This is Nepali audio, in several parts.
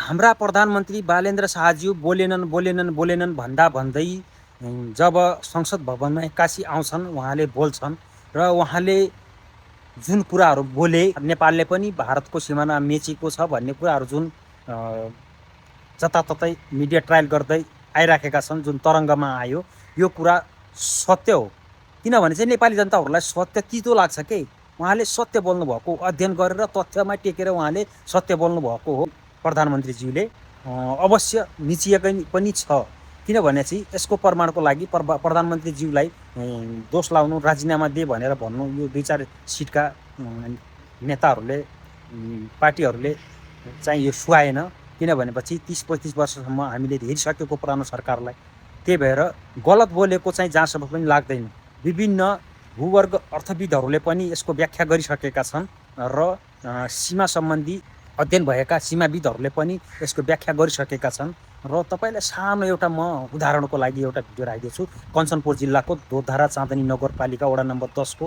हाम्रा प्रधानमन्त्री बालेन्द्र शाहज्यू बोलेनन् भन्दा भन्दै जब संसद भवनमा एक्कासी आउँछन्, उहाँले बोल्छन् र उहाँले जुन कुराहरू बोले, नेपालले पनि भारतको सिमाना मेचेको छ भन्ने कुराहरू जुन जताततै मिडिया ट्रायल गर्दै आइराखेका छन्, जुन तरङ्गमा आयो, यो कुरा सत्य हो। किनभने चाहिँ नेपाली जनताहरूलाई सत्य तितो लाग्छ के। उहाँले सत्य बोल्नुभएको, अध्ययन गरेर तथ्यमा टेकेर उहाँले सत्य बोल्नुभएको हो। प्रधानमन्त्रीज्यूले अवश्य मिचिएकै पनि छ। किनभने चाहिँ यसको प्रमाणको लागि प्रधानमन्त्रीज्यूलाई दोष लाउनु, राजीनामा दे भनेर भन्नु यो 2-4 सिटका नेताहरूले, पार्टीहरूले चाहिँ यो सुहाएन। किनभनेपछि 30-35 वर्षसम्म हामीले हेरिसकेको पुरानो सरकारलाई। त्यही भएर गलत बोलेको चाहिँ जहाँसम्म पनि लाग्दैन। विभिन्न भूवर्ग अर्थविदहरूले पनि यसको व्याख्या गरिसकेका छन् र सीमा सम्बन्धी अध्ययन भएका सीमाविदहरूले पनि यसको व्याख्या गरिसकेका छन्। र तपाईँलाई सानो एउटा म उदाहरणको लागि एउटा भिडियो राखिदिएको छु। कञ्चनपुर जिल्लाको दोधारा चाँदनी नगरपालिका वडा नम्बर 10 को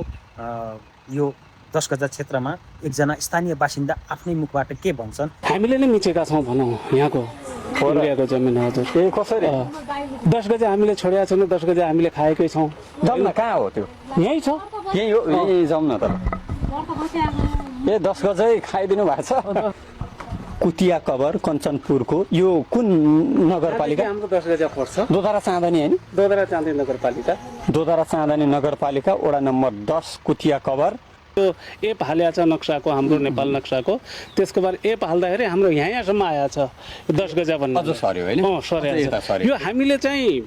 यो 10 गजा क्षेत्रमा एकजना स्थानीय बासिन्दा आफ्नै मुखबाट के भन्छन्। हामीले नै मिचेका छौँ भनौँ यहाँको इन्डियाको जमिन। हजुर ए कसरी 10 गजा हामीले छोडेका छौँ, 10 गजा हामीले खाएकै छौँ। जाउँ न, कहाँ हो त्यो? यहीँ छ, यहीँ हो, यहीँ जाउँ न त। ए 10 गजै खाइदिनु भएको छ। कुतिया कबर कञ्चनपुरको यो कुन नगरपालिका? हाम्रो 10 गजा पर्छ। दोधारा चाँदनी हैन? दोधारा चाँदनी नगरपालिका। दोधारा चाँदनी नगरपालिका वडा नम्बर 10 कुतिया कबर। त्यो एप हालेको छ नक्साको, हाम्रो नेपाल नक्साको। त्यसको बाद एप हाल्दाखेरि हाम्रो यहाँसम्म आएको छ 10 गजा भन्ने। अझ सर्यो हैन? सरी। यो हामीले चाहिँ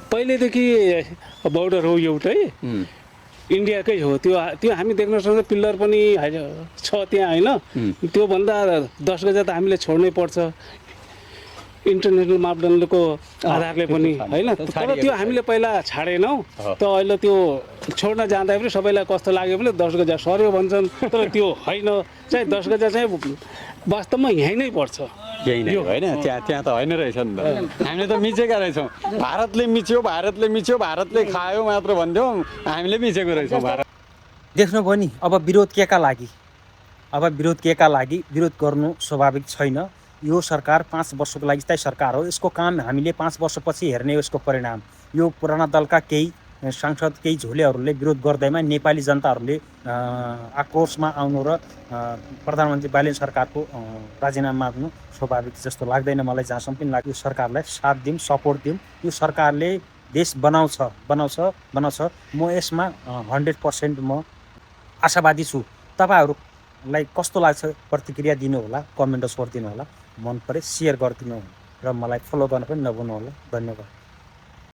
पहिलेदेखि बोर्डर हो एउटै, इन्डियाकै हो। त्यो हामी देख्न सक्छौँ। पिल्लर पनि छ त्यहाँ होइन। त्योभन्दा 10 गजा त हामीले छोड्नै पर्छ इन्टरनेसनल मापदण्डको आधारले पनि होइन। तर त्यो हामीले पहिला छाडेनौँ। त अहिले त्यो छोड्न जाँदा पनि सबैलाई कस्तो लाग्यो भने 10 गजा सर्यो भन्छन्। तर त्यो होइन, चाहिँ 10 गजा चाहिँ वास्तवमा यहीँ नै पर्छ। यही नै होइन, त्यहाँ त होइन रहेछ नि त। हामीले त मिचेका रहेछौँ। भारतले मिच्यो, भारतले खायो मात्र भन्थ्यौँ, हामीले मिचेको रहेछौँ भारत। देख्नुभयो नि, अब विरोध केका लागि, विरोध गर्नु स्वाभाविक छैन। यो सरकार 5 वर्षको लागि स्थायी सरकार हो। यसको काम हामीले 5 वर्षपछि हेर्ने यसको परिणाम। यो पुराना दलका केही सांसद, केही झोलेहरूले विरोध गर्दैमा नेपाली जनताहरूले आक्रोशमा आउनु र प्रधानमन्त्री बालेन्द्र सरकारको राजीनामा माग्नु स्वाभाविक जस्तो लाग्दैन मलाई। जहाँसम्म पनि लाग्यो यो सरकारलाई साथ दिउँ, सपोर्ट दिउँ। यो सरकारले देश बनाउँछ। म यसमा 100% म आशावादी छु। तपाईँहरूलाई कस्तो लाग्छ प्रतिक्रिया दिनु होला, कमेन्ट गरिदिनु होला। मन परे सेयर गरिदिनु र मलाई फलो गर्न पनि नभुल्नु होला। धन्यवाद।